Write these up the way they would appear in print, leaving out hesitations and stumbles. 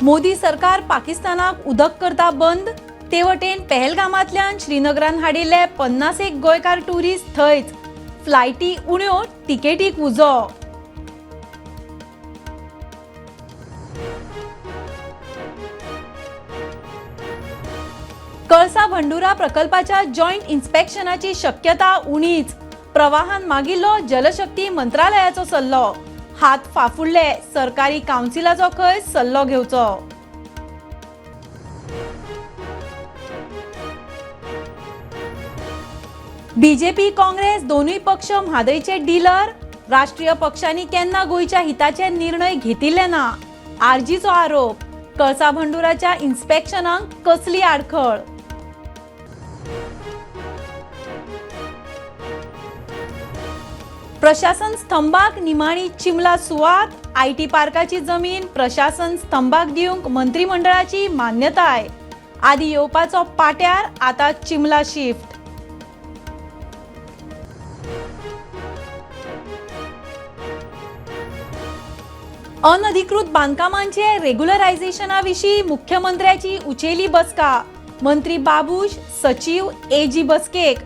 मोदी सरकार पाकिस्तानाक उदक करता बंद. ते वटेन पहलगामांतल्यान श्रीनगरान हाडिल्ले 50 गोंयकार टुरिस्ट थंयच. फ्लायटी उण्यो, तिकेटीक उजो. कळसा भंडुरा प्रकल्पाच्या जॉयंट इन्स्पेक्शनाची शक्यता उणीच. प्रवाहान मागिल्लो जलशक्ती मंत्रालयाचो सल्लो. हात फाफुडले, सरकारी कावन्सिलाचो खंय सल्लो घेवचो. बीजेपी काँग्रेस दोनूय पक्ष म्हादयचे डीलर. राष्ट्रीय पक्षांनी केन्ना गोंयच्या हिताचे निर्णय घेतिल्ले ना, आरजीचो आरोप. कळसा भंडुराच्या इन्स्पेक्शनाक कसली आडखळ. प्रशासन स्तंभाक निमाणी चिमला सुवात. IT पार्काची जमीन प्रशासन स्तंभाक दिवंक मंत्रिमंडळाची मान्यताय. आदी येवपाचो पाट्यार, आता चिमला शिफ्ट. अनधिकृत बांदकामांचे रेग्युलरायझेशना विशीं मुख्यमंत्र्याची उचेली बसका. मंत्री बाबूश, सचीव, एजी बसकेक.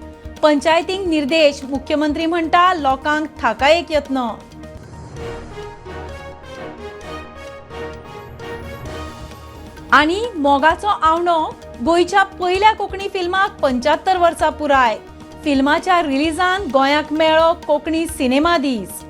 पंचायतींक निर्देश. मुख्यमंत्री म्हणटा लोकांक थाकायेक यत्न. आनी मोगाचो आवणो गोंयच्या पयल्या कोंकणी फिल्माक 75 वर्सां पुराय. फिल्माच्या रिलीजान गोंयाक मेळ्ळो कोंकणी सिनेमा दीस.